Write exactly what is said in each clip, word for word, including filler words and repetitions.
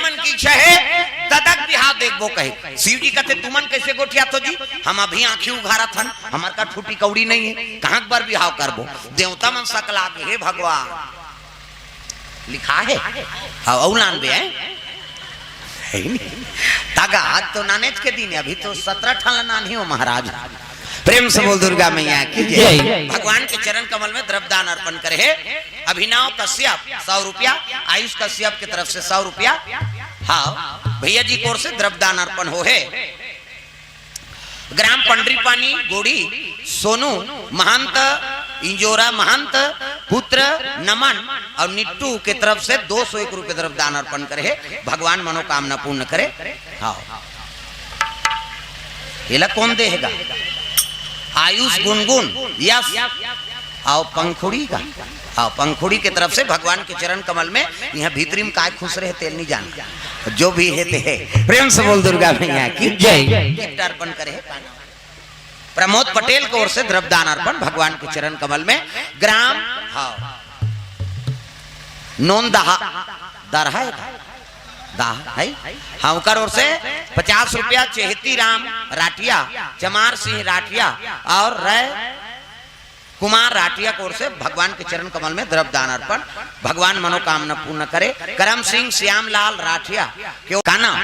मन की इच्छा हे, तदक बिहाव देखबो कहे। शिव जी कथे, "तुमन कइसे गोठियाथो जी? हम अभी आँखी उघारत हन, हमर करा फूटी कौड़ी नइ हे, कहाँ बर बिहाव करबो?" देवता मन सकला के, "हे भगवान, लिखा हे, अउ, अउ लानबे, हैं?" हे नहीं। तगा, आज तो नानेच के दिन हे, अभी तो सतरा ठन ला नानही हो महाराज। प्रेम से बोल दुर्गा मैया की जय। जय। भगवान के चरण कमल में द्रव्य दान अर्पण करे हे अभिनव कश्यप, सौ रुपया, आयुष कश्यप की तरफ से सौ रुपया। हाँ, भैया जी की ओर से द्रव्य दान अर्पण हो हे। ग्राम पंडरीपानी गोड़ी सोनू महंत, इंजोरा महंत, पुत्र नमन अउ निट्टू के तरफ से दो सौ एक रुपये द्रव्य दान अर्पण करे हे। भगवान मनोकामना पूर्ण करे। हाँ, एला कोन देहेगा? आयुष, गुनगुन, यश अउ पंखुड़ी का, अउ पंखुड़ी के तरफ से भगवान के चरण कमल में, इहाँ भीतरी में काय खुश रहे तेल नहीं जाना, जो भी हे ते हे। प्रेम से बोल दुर्गा मैया की जय। गिफ्ट अर्पण करे हे प्रमोद पटेल की ओर से द्रव्य दान अर्पण भगवान के चरण कमल में। ग्राम, हाँ, नोंदहा, दरहा हे का? दाह है। हाँ, ओकर ओर से पचास रुपया चेहती राम राठिया, चमार सिंह राठिया अउ रय कुमार राठिया की ओर से भगवान के चरण कमल में द्रव्य दान अर्पण। भगवान मनोकामना पूर्ण करे। करम सिंह, श्यामलाल राठिया के ओर, का नाम?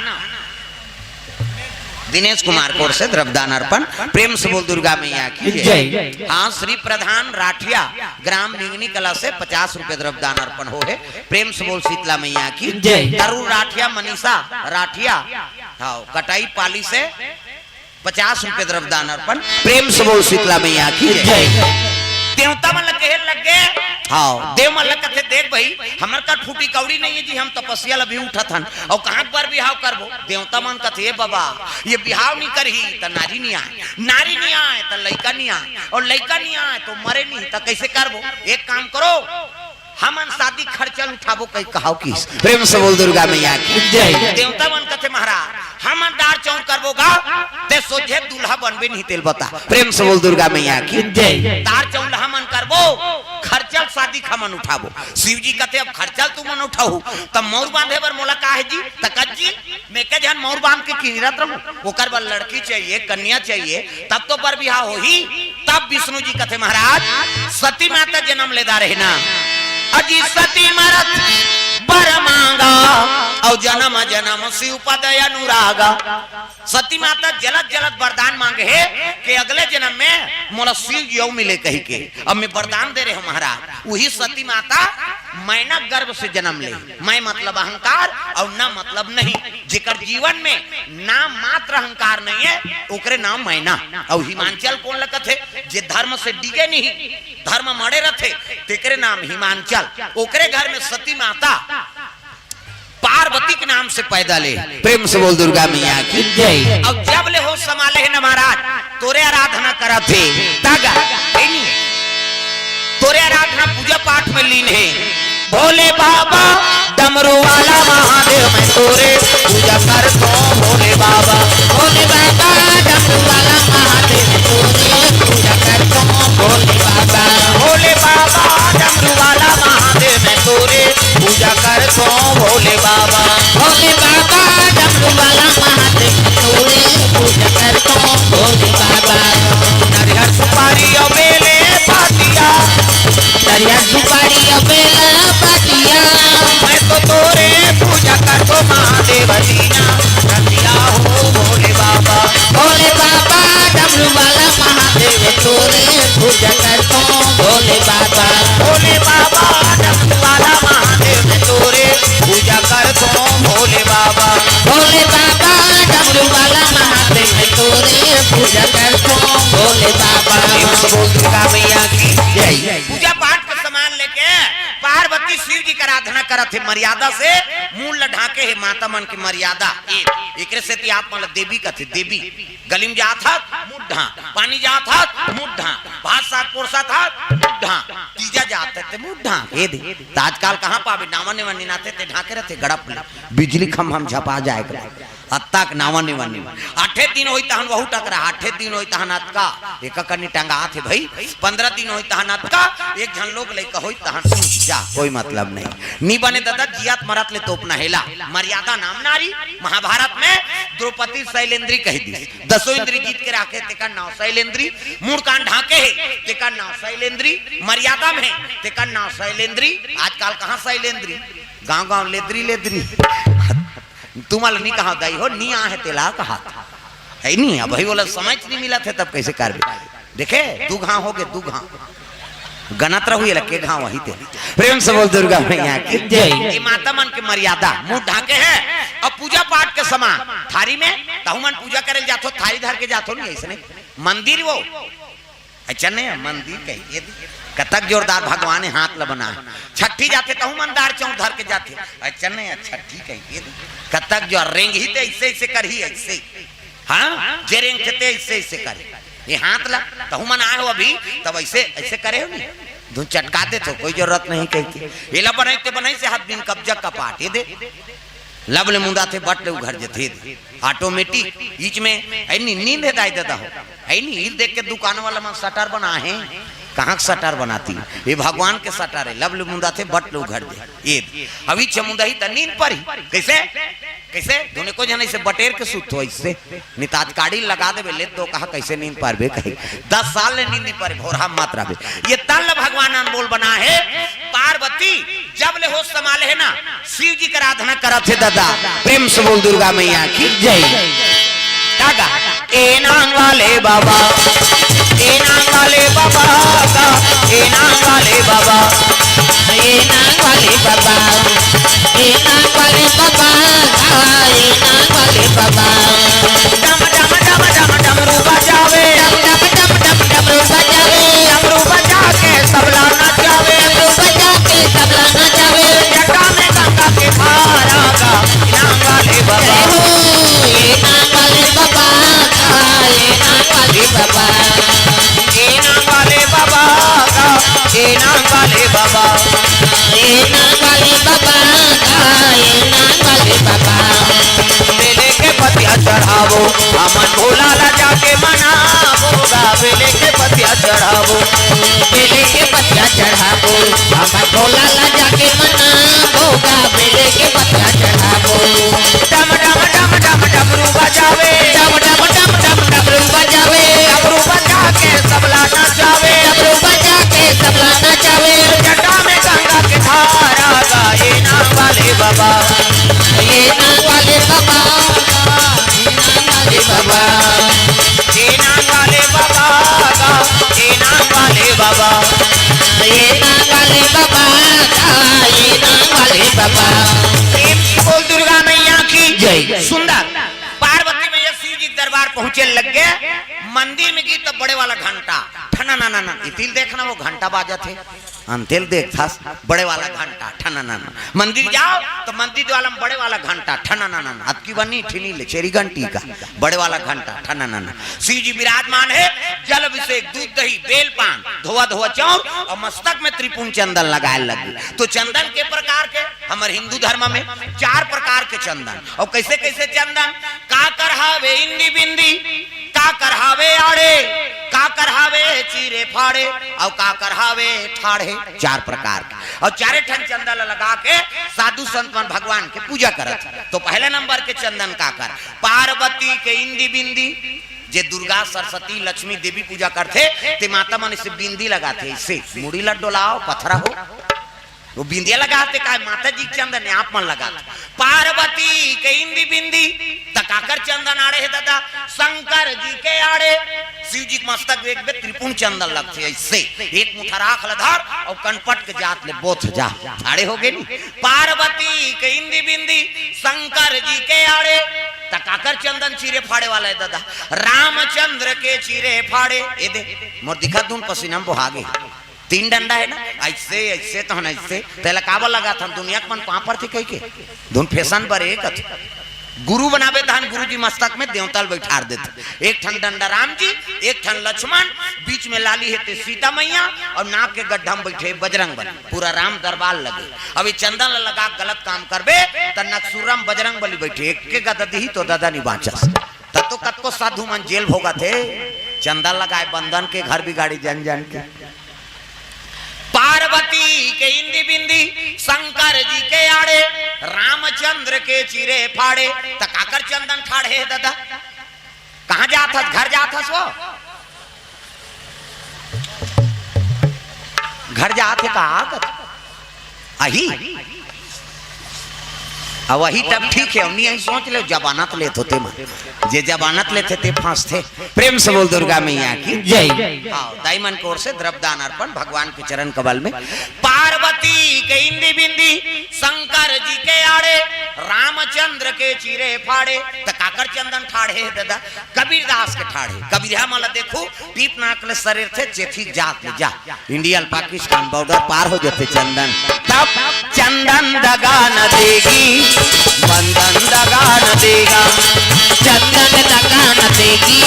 दिनेश कुमार की ओर से द्रव्य दान अर्पण। प्रेम से बोल दुर्गा मैया की जय। जय। हाँ, श्री प्रधान राठिया, ग्राम मिंगनी कला से पचास रुपये द्रव्य दान अर्पण हो हे। प्रेम से बोल शीतला मैया की जय। तरुण राठिया, मनीषा राठिया, हाँ, कटाई पाली से पचास रुपये द्रव्य दान अर्पण। प्रेम से बोल शीतला मैया की जय। जय। देवता मन ल कहे लग गे। हाँ। देव मन ल कथे, "देख भाई, हमर करा फूटी कौड़ी नइ हे जी, हम तपस्या ल अभी उठत हन, अउ कहाँ बर बिहाव करबो?" देवता मन कथे, "ए बाबा, ये बिहाव नइ करही त नारी नइ आय, नारी नइ आय त लइका नइ आय, अउ लइका नइ आय त मरे नइ, त कइसे करबो? एक काम करो, हमन शादी खर्चा ल उठाबो," कहि कहाव किस। प्रेम से बोल दुर्गा मैया की जय। देवता मन कथे, "महाराज, हमन दार चौर करबो गा, ते सोझे दूल्हा बनबे नहीं, तेल बता।" प्रेम से बोल दुर्गा मैया की जय। दार चौर ल हमन करबो, खर्चा ल शादी के हमन उठाबो। शिव जी कथे, "अब खर्चा ल तुमन उठाहू, त मउर बांधे बर मोला का हे जी?" त कथे, "जी, मैं के झन मउर बांध के किंजरत रहूं, ओकर बर लड़की चाहिए, कन्या चाहिए, तब तो बर बिहाव होही।" तब विष्णु जी कथे, "महाराज, सती माता जनम लेदा रहे ना, अजी सती मरत बर मांगा, अउ जनम जनम शिव पद अनुरागा।" सती माता जलत जलत वरदान मांगे हे कि अगले जनम में मोला शिव जी अउ मिले कहिके। अब मैं वरदान दे रहे हूं महाराज, उही सती माता मैना गर्भ से जनम ले। मैं मतलब अहंकार अउ ना मतलब नहीं। जेकर जीवन में नाम मात्र अहंकार नहीं हे, ओकरे नाम मैना। अउ हिमांचल कोन ल कथे? जे धर्म से डिगे नहीं, धर्म म अड़े रथे, तेकरे नाम हिमांचल। ओकरे घर में सती माता पार्वती के नाम से पैदा ले। प्रेम से बोल दुर्गा मैया की जय। अब जब ले होश संभाले हे ना महाराज, तोरे आराधना करत हे। तगा, हे नी? तोरे आराधना पूजा पाठ में लीन हे। भोले बाबा डमरू वाला महादेव मैं तोरे पूजा करतो। भोले बाबा, भोले बाबा डमरू वाला महादेव मैं तोरे पूजा करतो। भोले बाबा, भोले बाबा डमरू वाला महादेव मैं तोरे पूजा करतो। भोले बाबा, भोले बाबा डमरू वाला महादेव मैं तोरे पूजा करतो। भोले बाबा, नरियर सुपारी अउ बेले पातिया, नरियर सुपारी अउ बेला पातिया। मैं तो तोरे पूजा करतो महादेव दीना रतिया हो भोले बाबा। भोले बाबा डमरू वाला महादेव तोरे पूजा करतो भोले बाबा। भोले बाबा डमरू वाला महादेव तोरे पूजा करतो भोले बाबा। भोले बाबा डमरू वाला महादेव तोरे पूजा करतो भोले बाबा। प्रेम से बोल दुर्गा मैया की जय। पूजा पाठ के सामान लेके पार्वती शिव जी के आराधना करत हे, मर्यादा से मुंह ल ढांके हे, माता मन के मर्यादा। ए, एकरे सेती आप मन ल देवी कथे, देवी। गली में जात हस, मुंह ढांक, पानी जात हस, मुंह ढांक, भात साग परोसत हस, मुंह ढांक, तीजा जात हे, ते मुंह ढांक। ए दे, त आजकल कहां पाबे, नावा नेवा निनाथे, ते ढांके रथे, गड़प ले, बिजली खंभा में झपा जाए के। अतका के नावा निवन निवन। आठे दिन होई तहन वहू टकरा, आठे दिन होई तहन अतका, एक कनी टंगात हे भई, पंद्रह दिन होई तहन अतका, एक झन लोग लइका होई तहन जा, कोई मतलब नहीं। नी बने ददा, जियत मरत ले तोपना हे ला। मर्यादा नाम नारी, महाभारत में द्रौपदी सैलेंद्री कहि दिस। दसों इंद्री जीत के राखे, तेकर नाव सैलेंद्री। मुड़ कान ढांके हे, तेकर नाव सैलेंद्री। मर्यादा में हे, तेकर नाव सैलेंद्री। आजकल कहाँ सैलेंद्री, गांव गांव लेदरी लेदरी। तुमन ल नी कहा दाई हो, नी आहे तेला कहा। हे नी, अबही ओला समझ नी मिलत हे, तब कइसे करबे? देखे, दू घांव होगे, दू घांव। गनत रहू एला के घांव वही ते। प्रेम से बोल दुर्गा मैया की जय। ये माता मन के मर्यादा, मुंह ढांके हे। अब पूजा पाठ के समान थारी में, तहू मन पूजा करे जाथो, थारी धर के जाथो नी, अइसने मंदिर वो। अच्छा नहीं, मंदिर कहिके दे। कतक जोरदार भगवान हे हाथ ल बना हे। छट्ठी जाथे तहू मन दार चौंक धर के जाथे। अच्छा नहीं, छट्ठी कहिके दे। कतक जोर रेंगही ते अइसे अइसे करही, अइसे। हाँ, जे रेंगथे ते अइसे अइसे करही। ये हाथ ला, तहू मन आए हो अभी, तब अइसे अइसे करे हो नी। धुन चटका देथो, कोई जरूरत नहीं कहिके। एला बनाई ते बनाई से हाथ बिन कब्जा कपाट, ये दे। लब ले मुंदाथे, बट ले उघर जथे। Automatic, बीच में, है नी, नींद हे दाई ददा हो। है नी, ईर देख के दुकान वाला मन शटर बना हे। कहाँ के शटर बनाती? ये भगवान के शटर हे, लब ले मुंदाथे, बट ले उघर दे। ये, अभी छमुंदही त नींद पर ही। कइसे? कइसे? दुने को जन अइसे बटेर के सुत हो अइसे। निताज काड़ी लगा देबे, ले दो कहा कइसे नींद पारबे कही। दस साल ले नींद नहीं पारे, भोरहा मत रहबे। ये तल भगवान अनमोल बना हे। पार्वती जब ले होश संभाले हे ना, शिव जी के आराधना करत हे ददा। प्रेम से बोल दुर्गा मैया की जय। दादा, ए नांग वाले बाबा, ए नांग वाले बाबा, ए नांग वाले बाबा, ए नांग वाले बाबा, ए नांग वाले बाबा, ए नांग वाले बाबा। डम डम डम डम डमरू बजावे, डम डम डम डम डमरू बजावे, डमरू बजा के सबला नचावे, डमरू बजा के सबला नचावे। जटा में गंगा के धारा का, ए नांग वाले बाबा। जय हो, ए नांग वाले बाबा का, ए नांग वाले बाबा। ए नांग वाले बाबा का, ए नांग वाले बाबा। ए नांग वाले बाबा का, ए नांग वाले बाबा। बेले के पतिया चढ़ाबो, हमन भोला ला जाके मनाबो गा। बेले के पतिया चढ़ाबो, बेले के पतिया चढ़ाबो, हमन भोला ला जाके मनाबो गा। बेले के पतिया चढ़ाबो। डम डम डम डम डमरू बजावे, डम डम डम डम डमरू बजावे, डमरू बजा के सबला नचावे, डमरू बजा के सबला नचावे। जटा में गंगा के धारा गा, ए नांग वाले बाबा, ए नांग वाले बाबा, ए नांग वाले बाबा, ए नांग वाले बाबा गा, ए नांग वाले बाबा, ए नांग वाले बाबा गा, ए नांग वाले बाबा। प्रेम से बोल दुर्गा मैया की जय। सुंदर। पार्वती मैया शिव जी के दरबार पहुंचे लग गे। मंदिर में गिस त बड़े वाला घंटा, ठना ना ना ना। इतिल देखना, वो घंटा बाजत हे। अंतेल देखथस, बड़े वाला घंटा, ठना ना ना। मंदिर जाओ त मंदिर वाला में बड़े वाला घंटा, ठना ना ना ना। अतकी बनी ठिनी ले, छेरी घंटी का, बड़े वाला घंटा, ठना ना ना। शिव जी विराजमान हे, जल अभिषेक, दूध दही, बेल पान, धोवा धोवा चाउर अउ मस्तक में त्रिपुंड चंदन लगाए लग गे। तो चंदन के प्रकार के, हमर हिंदू धर्म में चार प्रकार के चंदन। अउ कइसे कइसे चंदन? काकर हावे इंदी बिंदी, काकर हावे आड़े, काकर हावे चीरे फाड़े, अउ काकर हावे ठाढ़े। चार प्रकार के। अउ चारे ठन चंदन ल लगा के साधु संत मन भगवान के पूजा करत हे। तो पहले नंबर के चंदन काकर? पार्वती के इंदी बिंदी। जे दुर्गा, सरस्वती, लक्ष्मी, देवी पूजा करथे, ते माता मन अइसे बिंदी लगाथे, अइसे मुड़ी ल डोलाव, पथरा हो। वो बिंदिया लगाथे काय? माता जी के चंदन हे, आप मन लगाथे। पार्वती के इंदी बिंदी, त काकर चंदन आड़े हे ददा? शंकर जी के आड़े। शिव जी के मस्तक एक बे त्रिपुंड चंदन लगथे, अइसे एक मुठा राख ल धर अउ कनपट के जात ले बोथ जा, आड़े हो गे नी। पार्वती के इंदी बिंदी, शंकर जी के आड़े, त काकर चंदन चीरे फाड़े वाला हे ददा? रामचंद्र के चीरे फाड़े। ए दे, मोर दिखत धुन पसीना में बोहा गे। तीन डंडा हे ना, अइसे, अइसे तो हन, अइसे। तेला काबर लगाथन? दुनिया के मन पांव परथे कहिके। धुन फैशन बर हे कथे। गुरु बनाबे तहन गुरु जी मस्तक में देवता ल बैठार देथे। एक ठन डंडा राम जी, एक ठन लक्ष्मण, बीच में लाली हे ते सीता मैया, अउ नाक के गड्ढा में बैठे बजरंग बली। पूरा राम दरबार लगे। अब ये चंदन ल लगा के गलत काम करबे, त नकसूरा में बजरंग बली बैठे, एक के गदा दिही तो ददा नहीं बांचस। तब तो कतको साधु मन जेल भोगत हे, चंदन लगाए बंदन के घर बिगाड़ी जन जन के। पार्वती के इंदी बिंदी, शंकर जी के आड़े, रामचंद्र के चीरे फाड़े, त काकर चंदन ठाढ़े हे ददा? कहाँ जात हस? घर जात हस वो? घर जात हे कहाँ? अही? अब वही तब ठीक हे, हमनी यही सोच ले, जमानत लेत होते मन, जे जमानत लेथे ते फांसथे। प्रेम से बोल दुर्गा मैया की जय। आओ, दाई मन की ओर से द्रव्यदान अर्पण भगवान के चरण कमल में। पार्वती के इंदी बिंदी, शंकर जी के आड़े, रामचंद्र के चीरे फाड़े, त काकर चंदन ठाढ़े हे ददा? कबीरदास के ठाढ़े। कबीरिया मन ल देखू, पीप नाक ले सरेरथे, चेथी जात ले जा। इंडिया ल पाकिस्तान बॉर्डर पार हो जथे चंदन। तब चंदन दगा न देगी, बंदन दगा न देगा। चंदन दगा न देगी,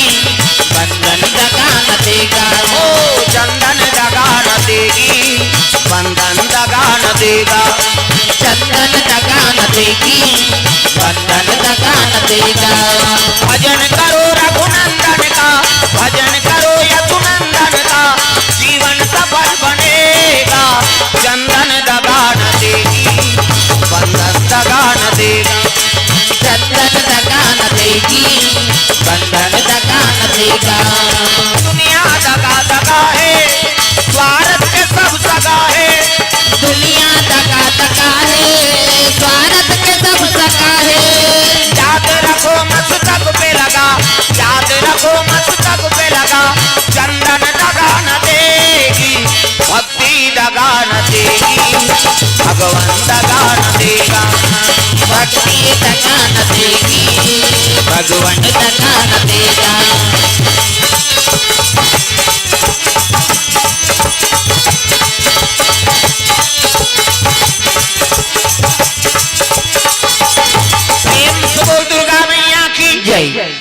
बंदन दगा न देगा। ओ चंदन दगा न देगी, बंदन दगा न देगा। चंदन दगा न देगी, बंदन दगा न देगा। भजन करो रघुनंदन का, भजन करो यदुनंदन का, जीवन सफल बनेगा। चंदन दगा न देगी, बंदन दगा न देगा। चंदन दगा न देगी, बंदन दगा न देगा। दुनिया दगा दगा हे, स्वार्थ के सब सगा हे। दुनिया दगा दगा हे, स्वार्थ के सब सगा हे। याद रखो मस्तक पे लगा, याद रखो मस्तक पे लगा। चंदन दगा न देगी, भक्ति दगा न देगी, भगवान दगा न देगा। भक्ति दगा न देगी, भगवान दगा न देगा। प्रेम से बोल दुर्गा मैया की जय।